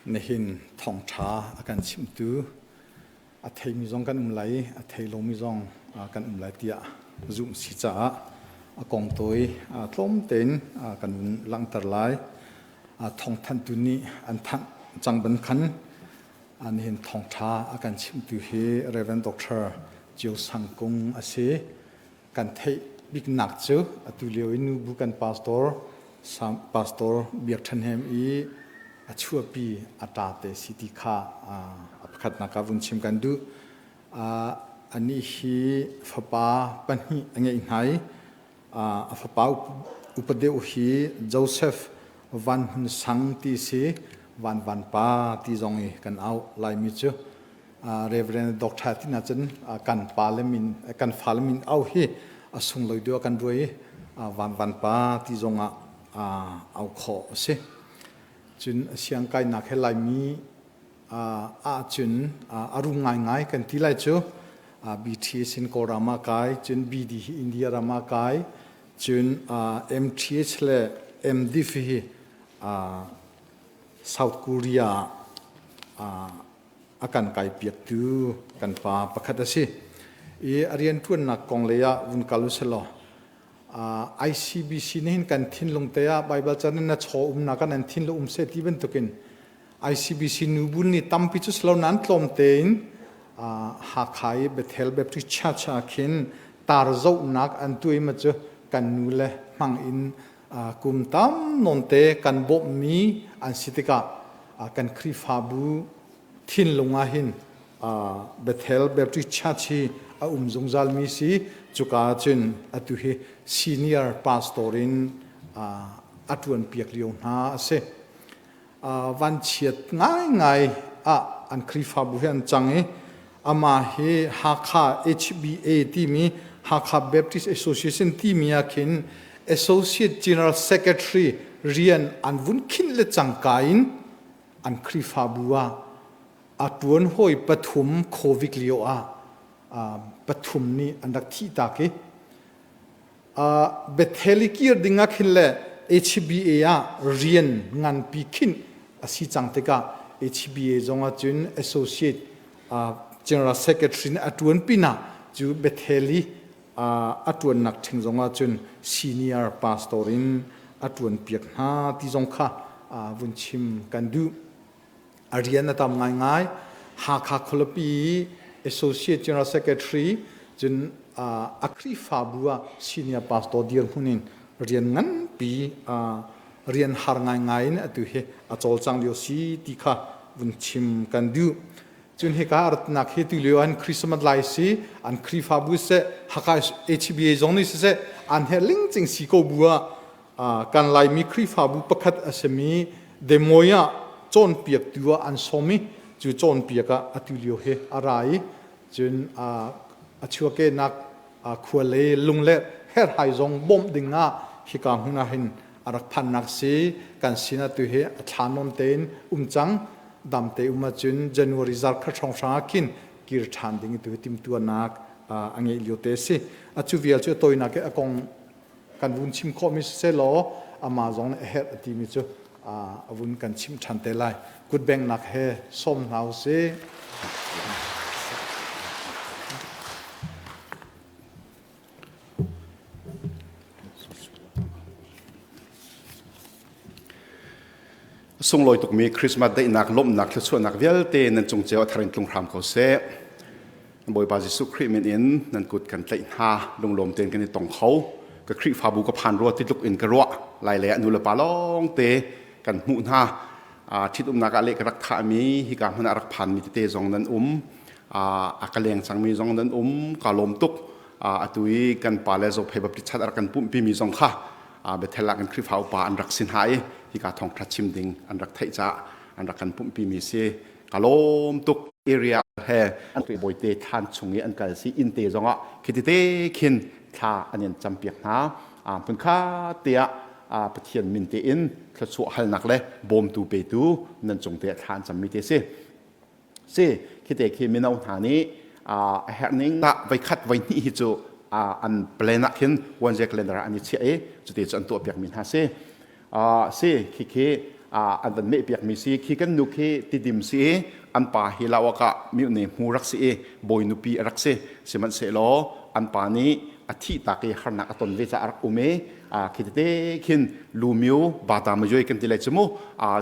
Nihin thawngṭha a kan chimtu a theimi zong kan um lai i a thei lomi zong kan um lai tiah zumh si caah a kong tawi tlawm tein kan vun langhter lai. Thawngthanhtu nih an thanh cang ban khan nihin thawngṭha a kan chimtu hi Rev. Dr. Cio Sang Kung a si. Kan theih biknak cu atu lio i nubu kan pastor Pastor Biak Ṭhan Hem i a chuahpi a ṭate si ti kha a pakhatnak ah vun chim kan duh. Anih hi fapa pahnih a ngeih hna i a fapa upa deuh hi Joseph Van Hmun Sang ti si Van Van Pa ti zong i kan auh Laimi cu. Reverend Doctor ti na cun kan pa le min kan fa le min au hi a sunglawi deuh kan ruai i van van pa ti zong ah au khawh a si. Cun siang kainak he Laimi ahcun a rum ngaingai kan ti lai cu BT sin Kawlram ah kai cun BD hi India ram ah kai cun MTH le MDiv hi South Korea ah a kan kaipiaktu kan pa pakhat a si. I a rianṭuannak kong lei ah vun kal usih law ICBC nih hin kan thinlung te ah Baibal can in na chaw umnak ah nan thinlung um seh ti bantukin ICBC nubu nih tampi cu si lo nain tlawm tein Hakha i Bethel Baptist Church ah khin tar zohnak an tuah i ma cu kan nu le hmang in kum tam nawn te kan bawmhmi an si tikah kan Khrihfabu thinlung ah hin Bethel Baptist Church hi a um zungzalmi si cuka ah cun atu hi senior pastor in a ṭuan piak lio hna a si. Vanchiat ngaingai ah an Khrihfabu hi an cang i amah hi Hakha HBA timi Hakha Baptist Association timi ah khin Associate General Secretary rian an vun khinh le cangka in an Khrihfabu ah a ṭuan hawi pathum COVID lio ah pathum nih an rak thihtak i Bethel i kir ding ah khin le HBA ah rian nganpi khinh a si cang tikah HBA zong ah cun associate general secretary nih a ṭuan pinah cu Bethel i a ṭuannak ṭhing zong ah cun senior pastor in a ṭuan piak hna ti zong kha vun chim kan duh. A rian a tam ngaingai. Hakha khualipi Associate General Secretary cun a Khrihfabu ah senior pastor dirhmun in rian nganpi rian har ngaingai in atu hi a cawlcang lio si ti kha vun chim kan duh. Cun hika a ratnak hi tu lio an Christmas lai si an Khrihfabu seh Hakha HBA zong nih siseh an he lingcing si ko bu ah kan Laimi Khrihfabu pakhat a simi Des Moines ah cawnpiaktu ah an sawm i cu cawnpiak ah atu lio hi a ra i cun a chuahkehnak khua le lung le herhhai zong bawmh ding ah hika hmun ah hin a rak phannak si kan sin atu hi a thla nawn tein um cang dam te um ahcun January zarkhat hrawnghrang ah khin kir ṭhan ding tu hi timhtuahnak a ngeih lio te a si a cu vial cu a tawinak i a kong kan vun chim khawhmi siseh law amah zong nih a herh a timi cu a vun kan chimh ṭhan te lai. Kutbengnak he sawm hna u sih. Sunglawi tukmi Christmas daihnak lawmhnak thluachuahnak vialte nan cung cio a thar in tlung hram ko seh. Bawipa Jesuh Khrih min in nan kut kan tlaih hna lunglawm tein kan i tong kho. Ka Khrihfabu ka phan rua ti tluk in ka ruah. Lai lei ah nu le pa lawng te kan hmuh hna. Ṭhitumnak ah le ka rak thahmi hika hmun ah rak phanmi tete zong nan um. A ka leng cangmi zong nan um. Ka lawm tuk. Atu i kan pa le Zophei Baptist chat a rak kan pumhpimi zong kha Bethel ah kan Khrihfa upa an rak si hna i hika thawngṭha chim ding an rak theih caah an rak kan pumhpimi si. Ka lawm tuk. Area he an bawite thlan chung i an kal si inn te zongah khiti te khin thla an in campiak hna. Hmun kha te ah Pathian min te in thluachuah halnak le bawmtu petu nan cung te ah thla an cammi te si. Si khite khi mino hna nih a herh ning ah voikhat voihnih hi cu an plan ah khin one year calendar ah an i chiah i cuti cu an tuah piakmi hna si. Si khi khi An van meh piakmi si. Khi kan nu khi tidim si i an pa hi lawak ah mihne hmu rak si i bawi nupi a rak si. Sihmanhsehlaw an pa nih a thih tak i harnak a ton ve caah a rak um i khi tete khin lumiu bata mayoi kan ti lai cu mu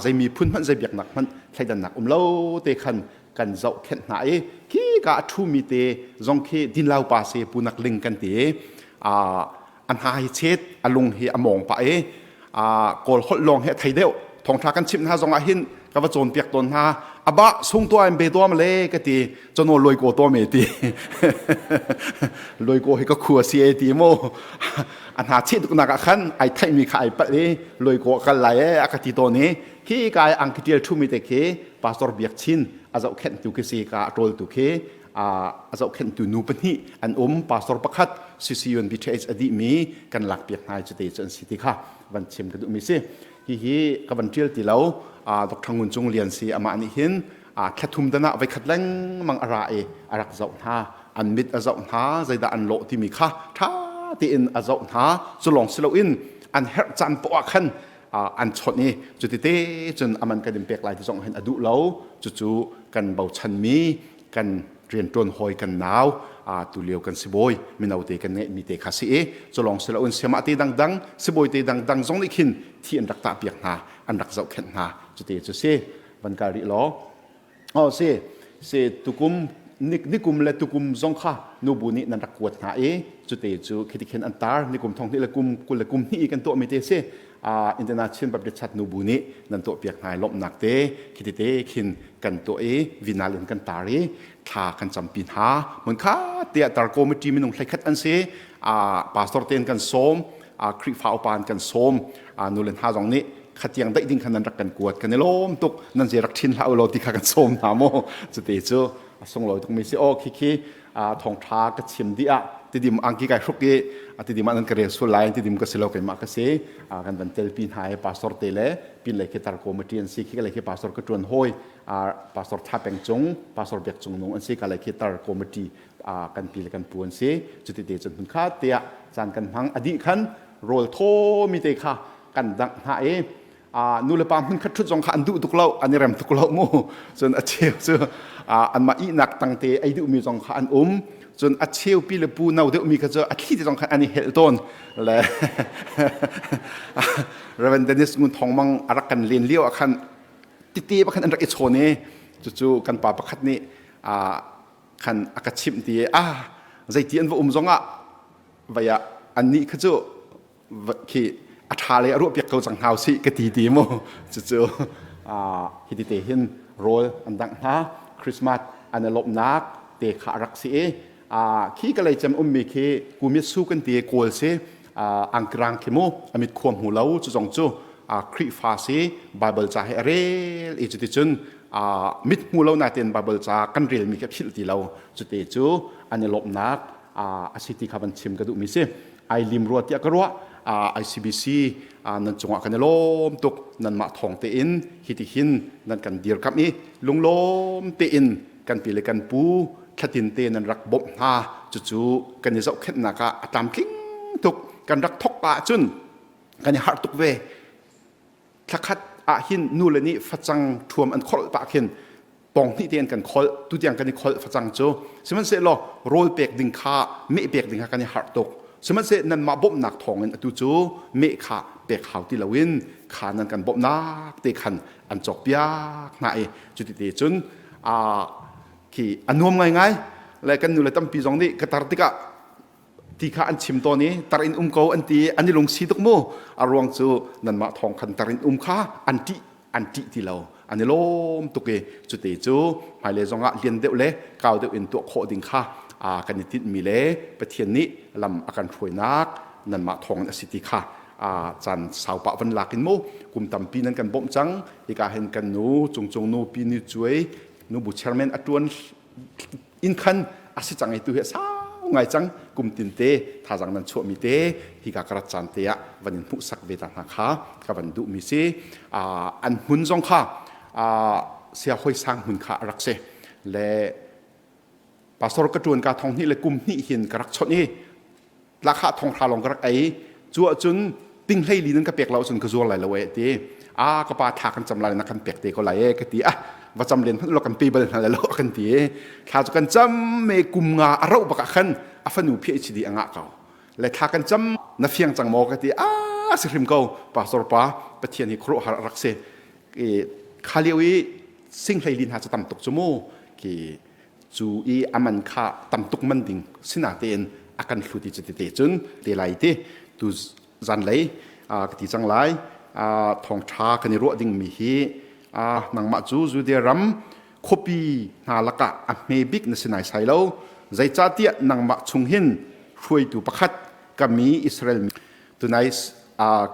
zei miphun hmanh zei biaknak hmanh thleidannak um lo te khan kan zohkhenh hna i khi ka a ṭhumi te zong khi dinlau pa si punak ling kan ti i a hna hi chet a lung hi a mawng pah i kawl holh lawng hi a thei deuh. Thawngṭha kan chimh hna zong ah hin ka va cawnpiak tawn hna. Aba sung tua in be tuam le ka ti chano loi ko to me ti loi ko hi ka khu a si e ti mu. A hna chet tuk nak ah khan ai theih mi kha ai palh i loi ko kal lai e a ka ti tawn i khi ka ai angki tial thu mi te khi pastor Biak Chin a zohkhenh tu khi si ka a ṭawl tu khi a zohkhenhtu nu pahnih an um. Pastor pakhat CCUN BTH a dihmi kan lak piak hna cu te cu an si ti kha van chim ka duhmi si. Hihi ka van ṭial ti lo. Dr. Ngun Cung Lian si. Amah nih hin thlathum dan ah voikhat lengmang a ra i a rak zoh hna. An mit a zoh hna, zeidah an lawh timi kha ṭha tein a zoh hna. Cu lawng si loin an herh caan poah ah khan an chawnh i cuti cun aman kan in pek lai ti zong hin a duh lo. Cucu kan bochanmi kan rianṭuan hawi kan nau tulio kan sibawi mino te kan ngeihmi te kha si i culong si loin siamah te dangdang sibawi te dangdang zong nih khin thi an rak tah piak hna, an rak zohkhenh hna. Cute cu si. Van kal rih law. Oh si si tukum nikum le tukum zong kha nubu nih nan rak kuat hna i cute cu khiti khin an tar. Nikum thong hnih le kum 20 le kum hnih i kan tuahmi te si. Internet Chin Baptist Chat nubu nih nan tuah piak hna i lawmhnak te khiti te khin kan tuah i vinal in kan tar i thla kan campi hna. Mun kha tiah tar committee minung 11 an si. Pastor ten kan sawm, Khrihfa upa an kan sawm, nu le hna zong nih khatiang daih ding khan nan rak kan kuat, kan i lawm tuk. Nan ze rak thin hlah u law ti kha kan sawm hna mu. Cute cu a sunglawi tuk mi si. Aw khi khi thawngtha ka chim dih ah tidim angki kai hruk i tidim ah nan ka rel sul lai. Tidim ka si lo, keimah ka si. Kan van telpi hna i pastor te le pin lei khi tar committee an si. Khi ka lei khi pastor ka tuan hawi pastor Tha Peng Cung, pastor Biak Cung Nung an si. Ka lei khi tar committee kan pi le kan pu an si. Cuti te cun hun kha tiah caan kan hmang. A dih khan rawl thaw mi te kha kan dangh hna i nu le pa hmun khat ṭhut zong kha an duh tuk lo, an i rem tuk lo mu. Cun a cheu cu anmah ihnak tangte ei duhmi zong kha an um. Cun a cheu pi le pu no deuhmi kha cu a thli te zong khan an i helh tawn le Reverend Dennis Ngun Thong Mang a rak kan len lio ah khan tite pakhat an rak i chawn i cucu kan pa pakhat nih khan a ka chimh ti ah zeiti an va um zong ah vai ah annih kha cu khi a ṭha le a ruah piak ko cang hna usih ka ti ti mu. Cucu hi te hin rawl an dangh hna. Christmas an i lawmhnak te kha a rak si i khi ka lei cem ummi khi kumit su kan ti kawl si angkrang khi mu amit khua hmu lo. Cu zong cu Khrihfa si, Bible ca he a rel i cuticun mit hmu lo nain Bible ca kan relmi khi a philh ti lo. Cute cu an i lawmhnak a si ti kha van chim ka duhmi si. Ai lim rua tiah ka ruah. ICBC nan cungah kan i lawm tuk. Nanmah thawng tein hiti hin nan kan dirkamh i lunglawm tein kan pi le kan pu thlatin te nan rak bawmh hna. Cucu kan i zohkhenhnak ah a tlamtling tuk. Kan rak thok ahcun kan i harh tuk ve. Thlakhat ah hin nu le nih facang thuam an kholh pah khin pong hnih tein kan kholh. Tutiang kan i kholh facang cu. Sihmanhsehlaw rawl pek ding kha, meh pek ding kha kan i harh tuk. Sihmanhsehlaw nanmah bawmhnak thawngin atu cu meh kha pek hau ti loin kha nan kan bawmhnak te khan an cawk piak hna i cuti te cun khi a nuam ngaingai le kan nu le tampi zong nih ka tar tikah ti kha an chim tawn i tar in um ko an ti. An i lungsi tuk mu. A ruang cu nanmah thawng khan tar in um kha an ṭih, an ṭih ti lo, an i lawm tuk i cute cu hmailei zongah lian deuh le kau deuh in tuah khawh ding kha kan i tinhmi le Pathian nih lam a kan hruainak nanmah thawng in a si ti kha caan saupa van lak in mu kum tampi nan kan bawmh cang. Hika hin kan nu Cungcung nu pi ni cuai nubu chairman a ṭuan in khan a si cang i tu hi a sau ngai cang. Kum tin te thazang nan chuahmi te hika ka rat caan te ah van in hmuhsak ve ta hna kha ka van duhmi si. An hmun zong kha sia hoi sang hmun kha a rak si le pastor ka ṭuan ka thong hnih le kum hnih hin ka rak chawnh i tlakha thong hra lawng ka rak ei. Cu ahcun ting hlei li nan ka pek lo ahcun ka zuar lai lo e ti. A ka pa thla kan cam lai na kan pek te ko lai e ka ti. Ah va cam len hmanh lo kan pe bal hna lo kan ti. Thla cu kan cam me kum nga a rauh bak ah khan a fanu PhD a ngah ko. Le thla kan cam na fiang cang maw ka ti. A si hrim ko pastor pa Pathian hi khuaruahhar a rak si. Kha lio i sing hlei li hna cu tam tuk cu mu ki cu i aman kha tam tuk man ding sinatein a kan hlut i cuti te cun te lai ti tu zanlei ka ti cang lai. Thawngṭha kan i ruah dingmi hi nangmah cu Judea ram khuapi hna lakah a hme bik na si naisai lo, zeicahtiah nangmah chung hin hruaitu pakhat ka mi Israel mi. Tunai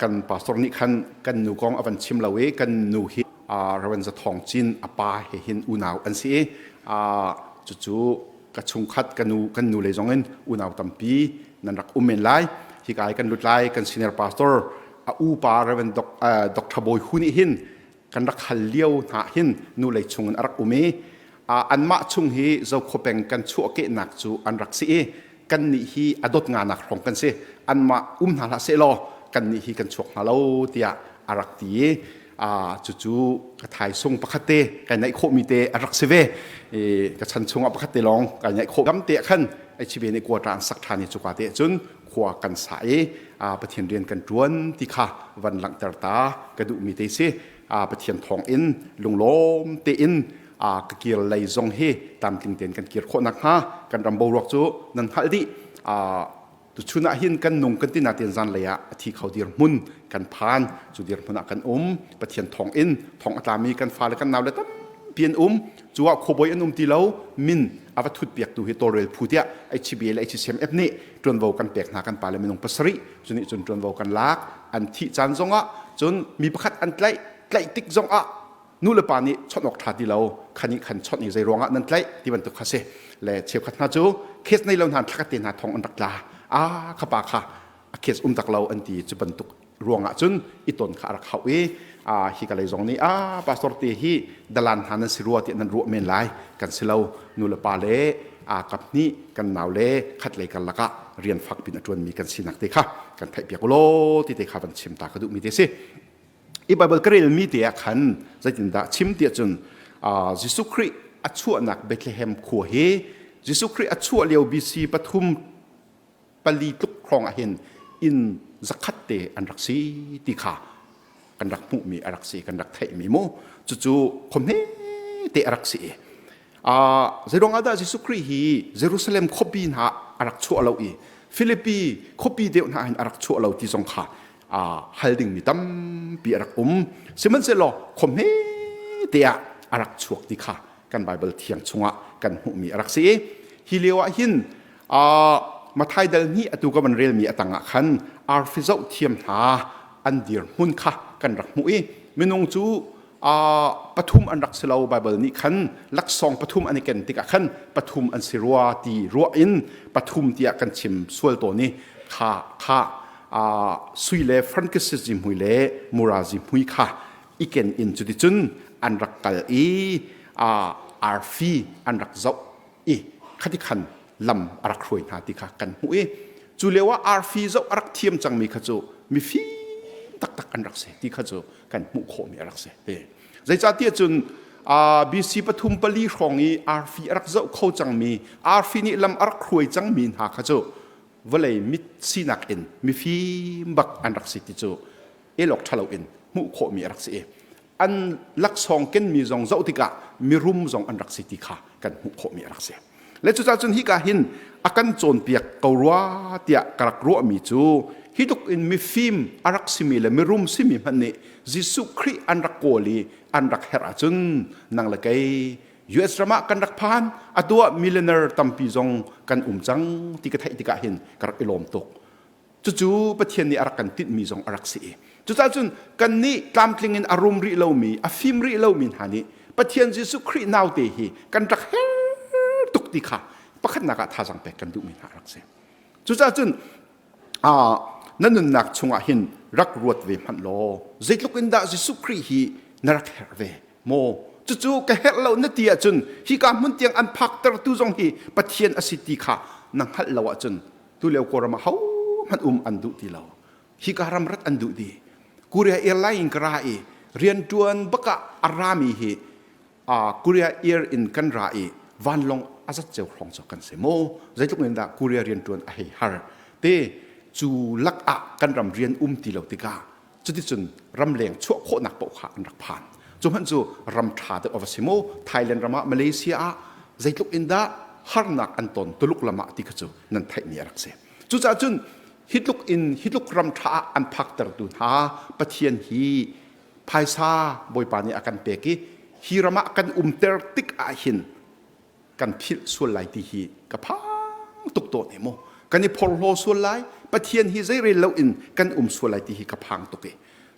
kan pastor nih khan kan nu kong a van chim lo i kan nu hi Reverend Za Thawng Cin a pa he hin unau an si i cucu ka chungkhat ka nu kan nu lei zong in unau tampi nan rak um men lai. Hi kai kan lut lai kan senior pastor a upa Reverend Dr. Bawi Hu nih hin kan rak hal lio hna hin nu lei chung in a rak um i anmah chung hi Zokhua peng kan chuahkehnak cu an rak si i kan nih hi a dot nga nak hrawng kan si, anmah um hna hlah seh law kan nih hi kan chuak hna lo tiah a rak ti i cucu ka thaisung pakhat te kai naih khawhmi te a rak si ve. Ka chan chungah pakhat te lawng kai naih khawh gam te khan HB nih quarter an sak ṭhan i cuka te cun khua kan sa i Pathian rian kan ṭuan ti kha van langhter ta ka duhmi te si. Pathian thawng in lunglawm tein ka kir lei zong hi tlamtling tein kan kir khawh nakhnga kan ram boruak cu nan hngalh dih. Tuchun ah hin kan nung kan ti natin zan lei ah a thi kho dirhmun kan phan, cu dirhmun ah kan um. Pathian thawng in thong a tlami kan fale kan nau le tampi an um. Cu ah khuabawi an um ti lo, min a va thut piak tu hi tawlrel phu tiah HBA le HCMF nih ṭuanvo kan pek hna. Kan pale minung pasarih cu nih cun ṭuanvo kan lak. An thih caan zong ah cun mi pakhat an tlaih tlaih tik zong ah nu le pa nih chawnh awk ṭha ti lo khan i khan chawnh i zei ruangah nan tlaih ti bantuk kha si le cheukhat hna cu case nei lo hna thlakhat te hna thong an rak tla a kha pa kha a case um tak lo an ti. Cu bantuk ruangah cun i ton kha a rak hauh i a hi ka lei zong nih a pastor te hi dalan hna nan si rua tiah nan ruah men lai. Kan si lo, nu le pa le a kap hnih kan nau le khat lei kar lakah rian fak pin a ṭuanmi kan sinak te kha kan theih piak law ti te kha van chim ta ka duhmi te si. I Bible ka relmi te ah khan zeitindah chim tiah cun Jesuh Khrih a chuahnak Bethlehem khua hi Jesuh Khrih a chuah lio BC pathum pali tluk hrawng ah hin inn zakhat te an rak si ti kha kan rak hmuhmi a rak si, kan rak theihmi mu. Cucu khua te a rak si. Zeiruang ah dah Jesuh Khrih hi Jerusalem khuapi hna a rak chuah lo i Philippi khuapi deuh hna hin a rak chuah lo ti zong kha hal dingmi tampi a rak um. Sihmanhsehlaw khua hme te ah a rak chuak ti kha kan Bible thiang chungah kan hmuhmi a rak si. Hi lio ah hin Mathai dal hnih atu ka van relmi a tangah khan arfi zoh thiam hna an dir hmun kha kan rak hmuh i minung cu pathum an rak si lo. Bible nih khan laksawng pathum an i ken tikah khan pathum an si rua ti ruah in pathum tiah kan chim sual tawn i kha kha sui le frankincense zihmui le mura zihmui kha i ken in cuticun an rak kal i arfi an rak zoh i khati khan lam a rak hruai hna ti kha kan hmuh i cu lio ah arfi zoh a rak thiam cangmi kha cu mifim taktak an rak si ti kha cu kan hmuh khawhmi a rak si. Zeicahtiah cun BC pathum pali hrawng i arfi a rak zoh kho cangmi, arfi nih lam a rak hruai cangmi hna kha cu vawlei mit sinak in mifim bak an rak si ti cu elok ṭhalo in hmuh khawhmi a rak si i an laksawng kenmi zong zoh tikah mirum zong an rak si ti kha kan hmuh khawhmi a rak si. Le cucaah cun hika hin a kan cawnpiak ko rua tiah ka rak ruahmi cu hi tluk in mifim a rak simi le mirum simi hmanh nih Jesuh Khrih an rak kawl i an rak herh ahcun nang le kei US ram ah kan rak phan, atu ah millionaire tampi zong kan um cang ti ka theih tikah hin ka rak i lawm tuk. Cucu Pathian nih a rak kan tinhmi zong a rak si i cucaah cun kannih tlamtling in a rum rih lomi, a fim rih lomi hna nih Pathian Jesuh Khrih naute hi kan rak her tuk ti kha pakhatnak ah thazaang pek kan duhmi hna a rak si. Cucaah cun na nunnak chungah hin rak ruat ve hmanh law zeitluk in dah Jesuh Khrih hi na rak herh ve maw? Cucu ka herh lo na ti ahcun hika hmun tiang an phaktertu zong hi Pathian a si ti kha na hngalh lo ahcun tulio Kawlram ah hohmanh um an duh ti lo. Hika ram rat an duh dih. Korea Airline in ka ra i. Rianṭuan bak ah a rami hi Korea Air in kan ra i vanlawng a zat ceu hrawng cu kan si mu. Zeitluk in dah Korea rianṭuan a hei har te cu lak ah kan ram rian um ti lo tikah cuticun ramleng chuah khawhnak paoh kha an rak phan. Cu hmanh cu ram ṭha deuh a va si mu. Thailand ram ah Malaysia ah zeitluk in dah harnak an ton Tuluk lam ah ti kha cu nan theihmi a rak si. Cucaah cun hi tluk in hi tluk ram ṭha ah an phaktertu hna Pathian hi phaisa Bawipa nih a kan pek i hi ram ah kan umter tik ah hin kan philh sual lai ti hi ka phang tuk tawn he mu kan i phorhlaw sual lai Pathian hi zeirel lo in kan um sual lai ti hi ka phang tuk i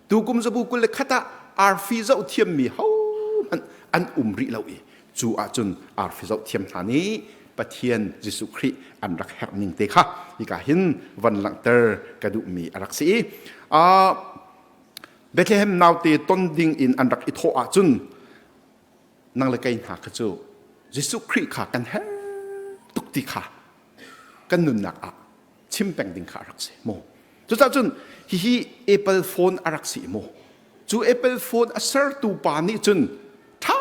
tu kum zabu 21 ah arfi zoh thiammi hohmanh an um rih lo i cu ahcun arfi zoh thiam hna nih Pathian Jesuh Khrih an rak herh ning te kha hika hin van langhter ka duhmi a rak si i Bethlehem naute ton ding in an rak i thawh ahcun nang le kei hna kha cu Jesuh Khrih kha kan herh tuk ti kha kan nunnak ah chim peng ding kha a rak si mu. Cucaah cun hihi Apple phone a rak si mu. Cu Apple phone a sertu pa nih cun ṭha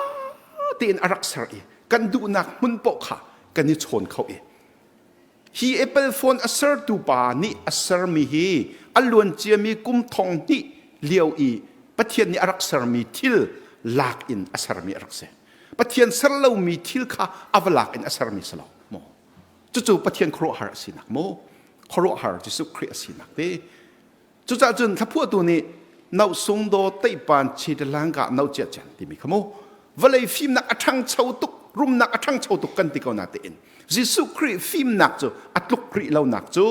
tein a rak ser i kan duhnak hmun paoh kha kan i chawn kho i hi Apple phone a sertu pa nih a sermi hi a luan ciami kum thong hnih lio i Pathian nih a rak sermi thil lak in a sermi a rak si. Pathian ser lomi thil kha a va lak in a sermi si lo mu. Cucu Pathian khuaruahhar a sinak mu. Khuaruahhar Jesuh Khrih a sinak te. Cucaah cun thlaphuahtu nih no sung do teipan chi te langka no chia chen timi kha mu. Vawlei fimnak a ṭhangcho tuk, rumnak a ṭhangcho tuk kan ti ko na tein Jesuh Khrih fimnak cu a tluk rih lonak cu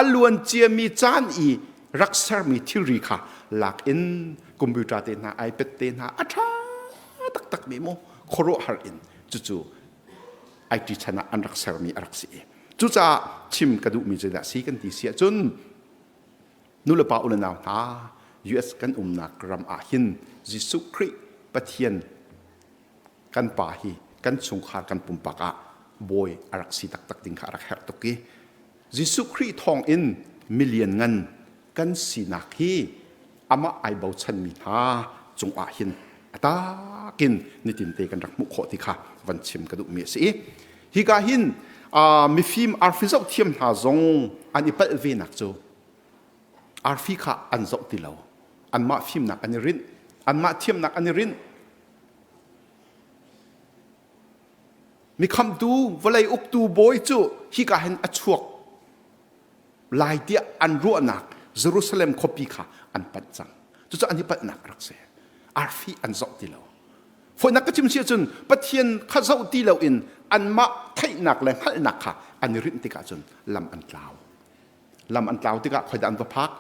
a luan ciami caan i rak sermi thilri kha lak in computer te hna iPad te hna a ṭha taktak mi mu khuaruahhar in cucu IT chan ah an rak sermi a rak si i cucaah chim ka duhmi cu dah si kan ti si ahcun nulepa u le nau hna US kan umnak ram ah hin Jesuh Khrih Pathian kan pa hi kan chungkhar kan pumpak ah bawi a rak si taktak ding kha a rak herh tuk i Jesuh Khrih thawng in milian ngan kan sinak hi amah ai bochanmi hna cungah hin a takin nitinte kan rak hmuh khawh ti kha van chim ka duhmi a si i hika hin mifim arfi zoh thiam hna zong an i palh ve nak cu arfi kha an zoh ti lo anmah fimnak an i rinh anmah thiamnak an i rinh mikhamtu vawlei uktu bawi cu hika hin a chuak lai tiah an ruahnak Jerusalem khuapi kha an panh cang. Cucu an i palhnak a rak si. Arfi an zoh ti lo. Fawinak ka chim si ahcun Pathian kha zoh ti loin anmah theihnak le hngalhnak kha an i rinh tikah cun lam an tlau. Lam an tlau tikah khoidah an va phak?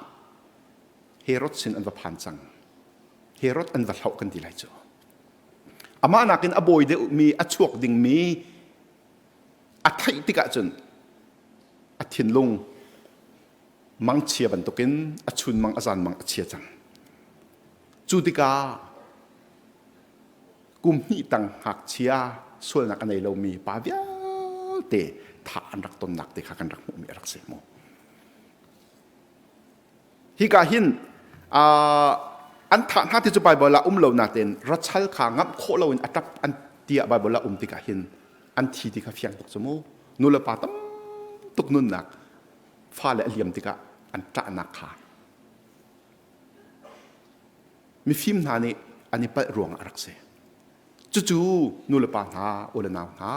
Herod sin an va phan cang. Herod an va hloh kan ti lai cu. Amah nakin a bawi deuhmi, a chuak dingmi a theih tikah cun a thinlung mangchia bantukin a chunmang a zanmang a chia cang. Cu tikah kum hnih tang ngakchia sualnak a nei lomi pa vialte thah an rak tonnak te kha kan rak hmuhmi a rak si mu. Hika hin an thah hna ti cu Baibal ah um lo natein rachal kha ngamh khawh loin a ṭap an tiah Baibal ah um tikah hin an thi ti kha fiang tuk cu mu. Nu le pa tam tuk nunnak fale a liam tikah an ṭahnak kha mifim hna nih an i palh ruangah a rak si. Cucu nu le pa hna, u le nau hna,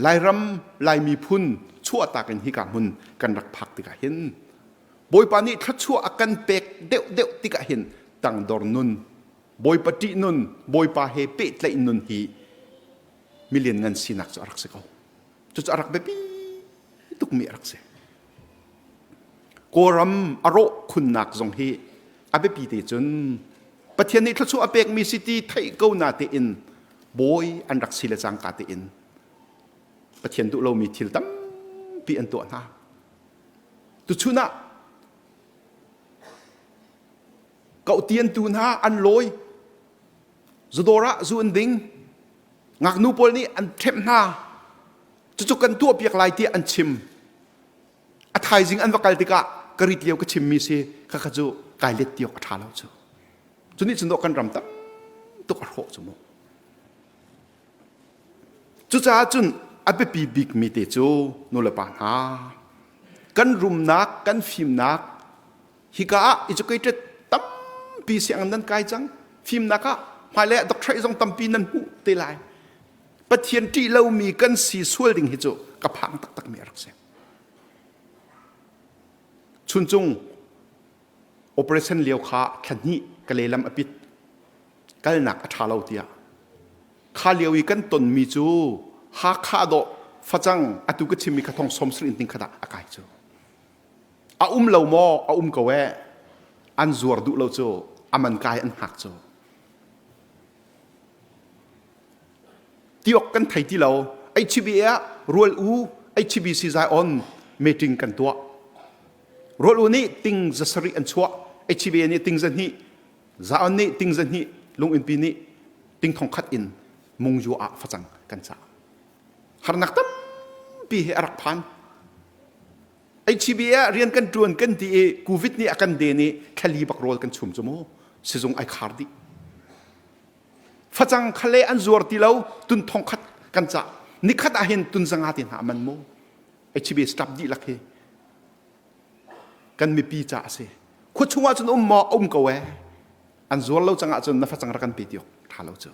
Lairam, Lai miphun chuahtak in hika hmun kan rak phak tikah hin Bawipa nih thluachuah a kan pek deuhdeuh tikah hin tangdor nun, Bawipa ṭih nun, Bawipa he pehtlaih nun hi milian ngan sinak cu a rak si ko. Cucu a rak biapi tukmi a rak si. Kawlram a rawh khunnak zong hi a biapi te cun Pathian nih thluachuah a pekmi si ti theih ko na tein bawi an rak si le cangka tein Pathian duh lomi thil tampi an tuah hna. Tuchun ah kohtian tu hna an lawi zudawr ah zu an ding ngaknu pawl nih an ṭhemh hna cucu kan tuahpiak lai tiah an chim a thaizing an va kal tikah ka rit lio ka chimmi si kha kha cu kai let ti awk a ṭha lo cu. Cu nih cun kan ram tam tuk a hrawh cu mu. Cucaah cun a biapi bikmi te cu nulepa hna kan rumnak kan fimnak hika ah educated tampi sianginn nan kai cang fimnak ah hmailei ah doctorate zong tampi nan hmuh te lai Pathian ṭih lomi kan si sual ding hi cu ka phang taktakmi a rak si chuncung operation lio kha thla hnih ka lehlam a pit kalnak a ṭha lo tiah kha lio i kan tonmi cu Hakha dawh facang atu ka chimmi kha thong som in ting khat ah a kai cu a um lo maw a um ko eh an zuar duh lo cu a man kai an hngak cu tiok kan thei ti lo HB ah rual u HBC Zion meeting kan tuah rual u nih ting zasarih an chuah HB nih ting zahnih Zion nih ting zahnih lungin pi nih ting thong khat in mungju ah facang kan cah harnak tampi he a rak phan HCB ah rian kan ṭuan kan ti i COVID nih a kan den i thlali bak rawl kan chum cu mu sizung ai khar dih facang khale an zuar ti lo tun thong khat kan cah nikhat ah hin tun zanga te hna man mu HCB staff dihlak hi kan mipi ca a si khua chung ah cun um maw um ko eh an zuar lo cang ahcun na facang rak kan pe tiok tha lo cu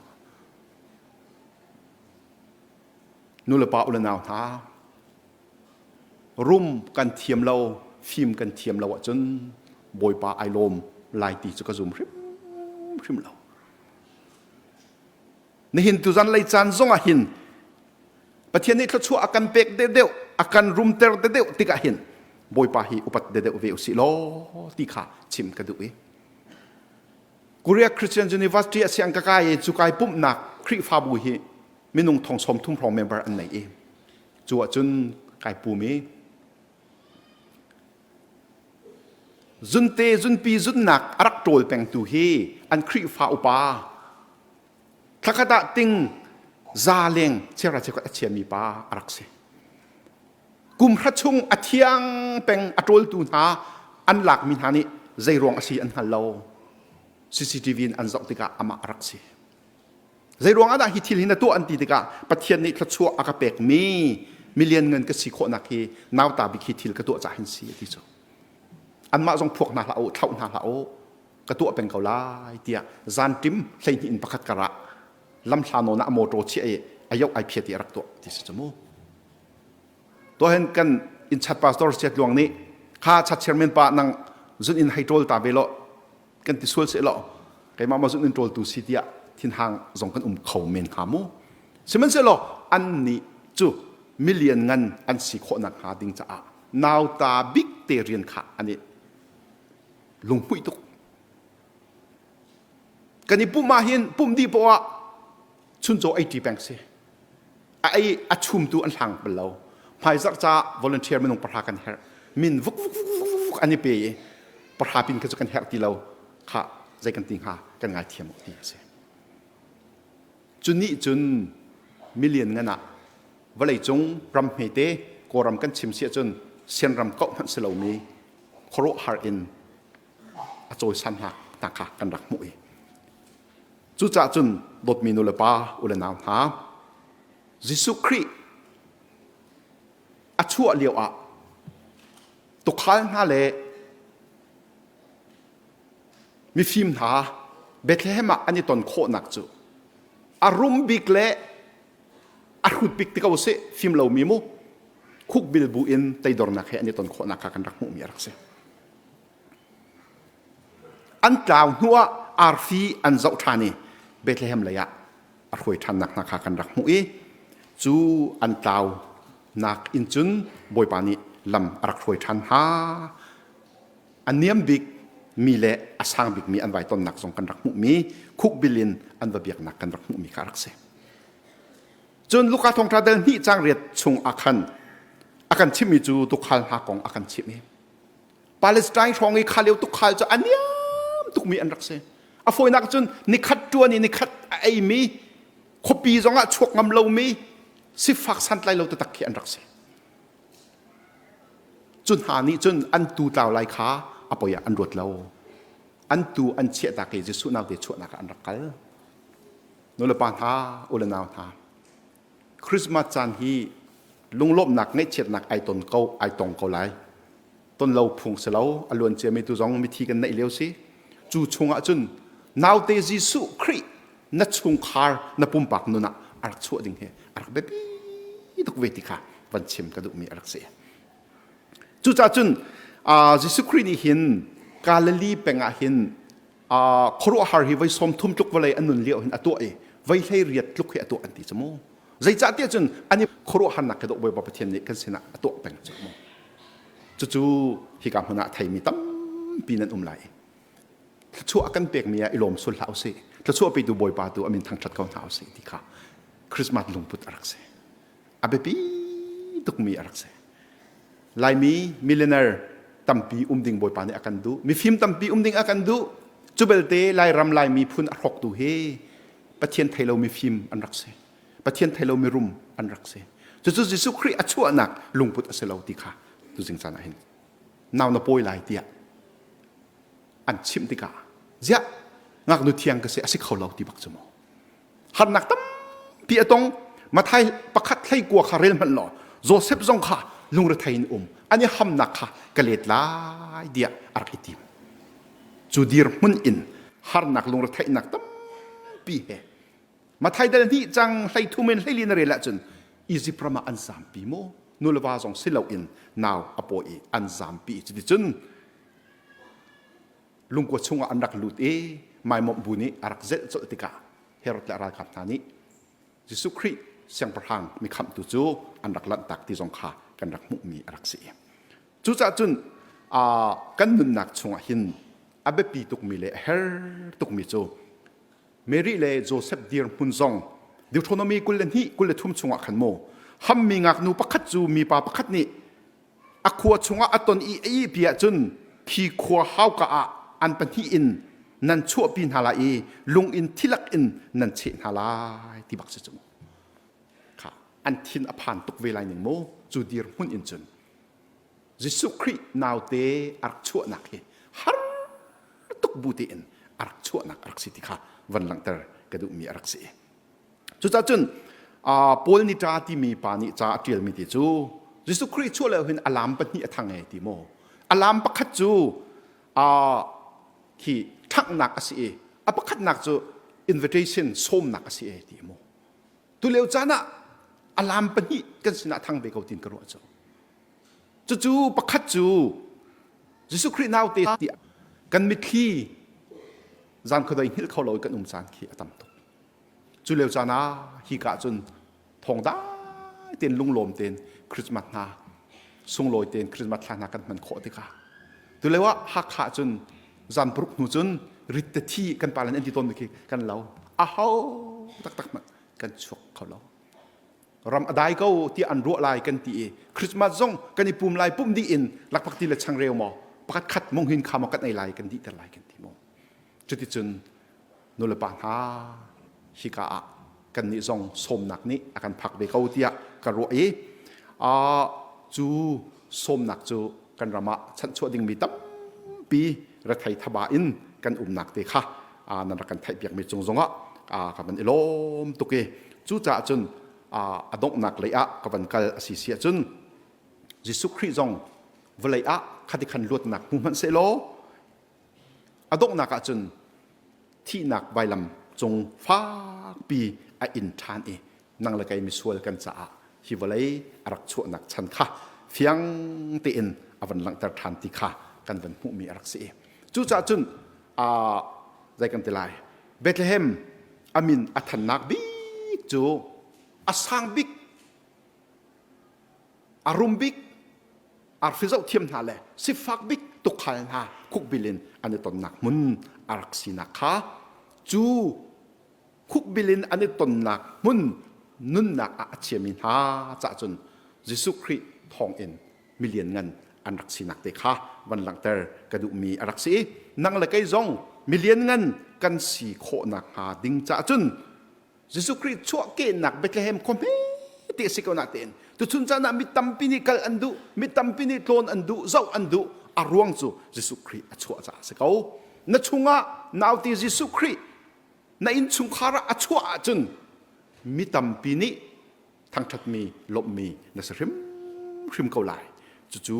nu le pa u le nau hna rum kan thiam lo fim kan thiam lo ahcun bawipa ai lawm lai ti cu ka zum hrim hrim lo nihin tuzan lei caan zong ah hin Pathian nih thluachuah a kan pek deuhdeuh a kan rumter deuhdeuh tikah hin bawipa hi upat deuhdeuh ve usih law ti kha chim ka duh i Korea Christian University a siang ka kai i cu kai pumhnak Khrihfabu hi minung thong sawm thum hrawng member an nei i cu ahcun kai pum i zunte zunpi zunnak a rak ṭawl pengtu hi an Khrihfa upa thlakhat ah ting za leng chiara cheukhat a chiami pa a rak si kum hra chung a thiang peng a ṭawltu hna an lakmi hna nih zei ruang a si an hngal lo CCTV in an zoh tikah amah a rak si Zei ruang ah dah hi thil hi na tuah an ti tikah Pathian nih thluachuah a ka pekmi milian ngan ka si khawhnak hi nauta bik hi thil ka tuah cah hin si a ti cu. Anmah zong phuak hna hlah u, thlauh hna hlah u, ka tuah peng ko lai tiah zanṭim 12 in pakhat karah lamhla nawn ah a motor chiah i a yoh ai phiat i a rak tuah ti si cu mu. Tuahin kan inn chat pastor Siat Luang nih kha chat chairman pa nang zun in hei ṭawl ta ve law kan ti sual seh law keimah ma zun in ṭawltu si tiah thinhang zong kan um kho men hnga mu sihmanhsehlaw an nih cu million ngan an si khawhnak hnga ding caah nauta bik te rian kha an i lunghmuih tuk kan i pumh ah hin pumh dih poah chuncaw ei ṭi peng si a ei a chumtu an hlang bal lo hmaizarh ca volunteer minung pahra kan herh min vuk vuk vuk vuk vuk an i pe i pahra pin kha cu kan herh ti lo kha zei kan ti hnga kan ngaithiam awk ti a si cu nih cun million ngan ah vawlei cung ram hmete kawlram kan chim si ahcun sianram koh hmanh si lomi khuaruahhar in a cawisan hna hna kha kan rak hmuh i Cucaah cun dawtmi nu le pa u le nau hna Jesuh Khrih a chuah lio ah tukhal hna le mifim hna Bethlehem ah an i ton khawhnak cu a rum bik le a hrut bik ti ko sih fim lomi mu khukbil bu in teidornak he an i ton khawhnak kha kan rak hmuhmi a rak si. An tlau hnuah arfi an zoh ṭhan i Bethlehem lei ah a hruai ṭhannak hna kha kan rak hmuh i cu an tlaunak in cun Bawipa nih lam a rak hruai ṭhan hna. A niam bik mi le a sang bikmi an vai tonnak zong kan rak hmuhmi khukbil in an va biaknak kan rak hmuhmi kha a rak si. Cun Luka thawngṭha dal hnih caang riat chung ah khan a kan chimhmi cu tuukhal hna kong a kan chimh i Palestine hrawng i kha lio tukhal cu a niam tukmi an rak si. A fawinak cun nikhat ṭuan i nikhat a eimi khuapi zongah chuak ngam lomi sifak santlai lo taktak khi an rak si. Cu hna nih cun an tu tlau lai kha a poi ah an ruat lo. An tu an chiahtak i Jesuh naute chuahnak ah an rak kal. Nulepa hna, u le nau hna, Christmas caan hi lunglawmhnak ngaihchiatnak ai ton ko ai tong ko lai. Ton lo phung si lo, a luan ciami tu zong mithi kan neih lio si. Cu chungah cun naute Jesuh Khrih na chungkhar na pumpak nun ah a rak chuah ding hi a rak biapi tuk ve ti kha van chim ka duhmi a rak si. Cucaah cun Jesuh Khrih nih hin Galilee peng ah hin khuaruahhar hi voi 30 tluk vawlei an nun lio hin a tuah i voi 18 tluk hi a tuah an ti cu mu. Zeicahtiah cun an i khuaruahharnak khi dawh Bawipa Pathian nih kan sinah a tuah peng cu mu. Cucu hika hmun ah theimi tampi nan um lai. Thluachuah a kan pekmi ah i lawm sul hlah usih. Thluachuah petu Bawipa tu a min thangṭhat ko hna usih ti kha Christmas lungput a rak si. A biapi tukmi a rak si. Laimi millionaire tampi um ding Bawipa nih a kan duh. Mifim tampi um ding a kan duh. Cu belte Lairam Laimi phun a hrawktu hi Pathian thei lo mifim an rak si. Pathian thei lo mirum an rak si. Cucu Jesuh Khrih a chuahnak lungput a si lo ti kha tuzing caan ah hin nau na pawi lai tiah an chimh tikah ziah ngaknu thiang ka si a si kho lo ti bak cu maw harnak tampi a tong Mathai pakhat hlei kua kha rel hmanh law Joseph zong kha lungrethei in um an i hamnak kha ka let lai tiah a rak i tim cu dirhmun in harnak lungretheihnak tampi he Mathai dal hnih cang hlei thum in hlei li na rel ahcun Egypt ram ah an zampi maw nu le va zong si loin nau a pawi i an zampi cuticun lungkua chungah an rak lut i maimawmh bu nih a rak zelh colh tikah Herod le a ralkap hna nih Jesuh Khrih siangpahrang mikhamhtu cu an rak lanhtak ti zong kha kan rak hmuhmi a rak si. Cucaah cun kan nunnak chungah hin a biapi tukmi le a her tukmi cu Mary le Joseph dirhmun zong Deuteronomy 22 23 chungah khan mu hammi ngaknu pakhat cu mipa pakhat nih A khua chungah a ton i a ihpi ahcun khi khua hauka ah an pahnih in nan chuahpi hna lai i lung in thilak in nan cheh hna lai ti bak si cu mu. Kha an thin a phan tuk ve lai ning mu cu dirhmun in cun Jesuh Khrih naute a rak chuahnak hi har tuk bu tein a rak chuahnak a rak si ti kha van langhter ka duhmi a rak si. Cucaah cun Paul nih ṭa timi pa nih ca a ṭialmi ti cu Jesuh Khrih chuah lio hin alam pahnih a thang e ti maw? Alam pakhat cu khi ṭhanghnak a si i a pakhatnak cu invitation sawmnak a si e ti maw? Tulio caan ah alam pahnih kan sinah thang ve ko tin ka ruah cu. Cucu pakhat cu Jesuh Khrih naute tiah kan mitthli zan khuadei hngilh kho lo i kan um caan khi a tam tuk. Cu lio caan ah hika ah cun thawng dai tein lunglawm tein Christmas hna sunglawi tein Christmas thla hna kan hman khawh tikah tu lio ah Hakha cun zan paruk hnu cun rit te thi kan pa len an ti tawn mi khi kan lo a ho taktak hmanh kan chuak kho lo ram a dai ko tiah an ruah lai kan ti i Christmas zong kan i pum lai pum dih in lakphak ti le changreu maw pakhat khat munghin kha maw kan ei lai kan dihter lai kan ti maw cuticun nulepa hna hika ah kannih zong sawmnak nih a kan phak ve ko tiah ka ruah i cu sawmnak cu kan ram ah chanhchuah dingmi tampi rethei thaba in kan umnak te kha nan rak kan theihpiakmi cung zongah ka van i lawm tuk i cucaah cun a donghnak lei ah ka van kal a si si ahcun Jesuh Khrih zong vawlei ah khati khan luatnak hmu hmanh sehlaw A donghnak ah cun thihnak vailam cung fakpi a in ṭhan i nang le kei misual kan caah hi vawlei a rak chuahnak chan kha fiang tein a van langhter ṭhan ti kha kan van hmuhmi a rak si. Cucaah cun zei kan ti lai Bethlehem a min a thannak bik cu a sang bik a rum bik arfi zoh thiam hna le sifak bik tukhal hna khukbil in an i tonnak hmun a rak sinak kha cu khukbil in an i tonnak hmun nunnak ah a chiami hna cah cun Jesuh Khrih thawng in milian ngan an rak sinak te kha van langhter ka duhmi a rak si i nang le kei zong milian ngan kan si khawhnak hnga ding cah cun Jesuh Khrih chuahkehnak Bethlehem khua hmete a si ko natein tuchun caan ah mi tampi nih kal an duh, mi tampi nih tlawn an duh, zoh an duh. A ruang cu Jesuh Khrih a chuah caah a si ko. Na chungah naute Jesuh Khrih na innchungkhar ah a chuah ahcun mi tampi nih thangṭhatmi lawmhmi na si hrimhrim ko lai. Cucu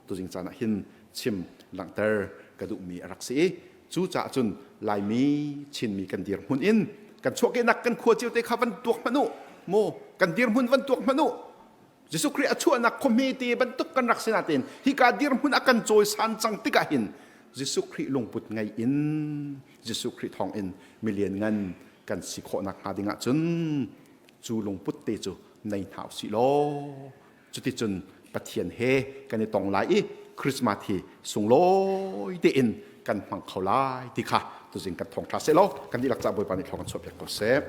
tuzing caan ah hin chim langhter ka duhmi a rak si i cucaah cun Laimi Chinmi kan dirhmun in kan chuahkehnak kan khua cio te kha van tuak hmanh u mu, kan dirhmun van tuak hmanh u. Jesuh Khrih a chuahnak khuahme te bantuk kan rak si nain hika dirhmun a kan cawisan cang tikah hin Jesuh Khrih lungput ngei in Jesuh Khrih thawng in milian ngan kan si khawh nakhnga ding ahcun cu lungput te cu nei hna usih law cuticun Pathian he kan i tong lai i Christmas hi sunglawi tein kan hmang kho lai ti kha tuzing kan thawngṭha seh law kan dihlak ca Bawipa nih thawng kan chuahpiak ko seh.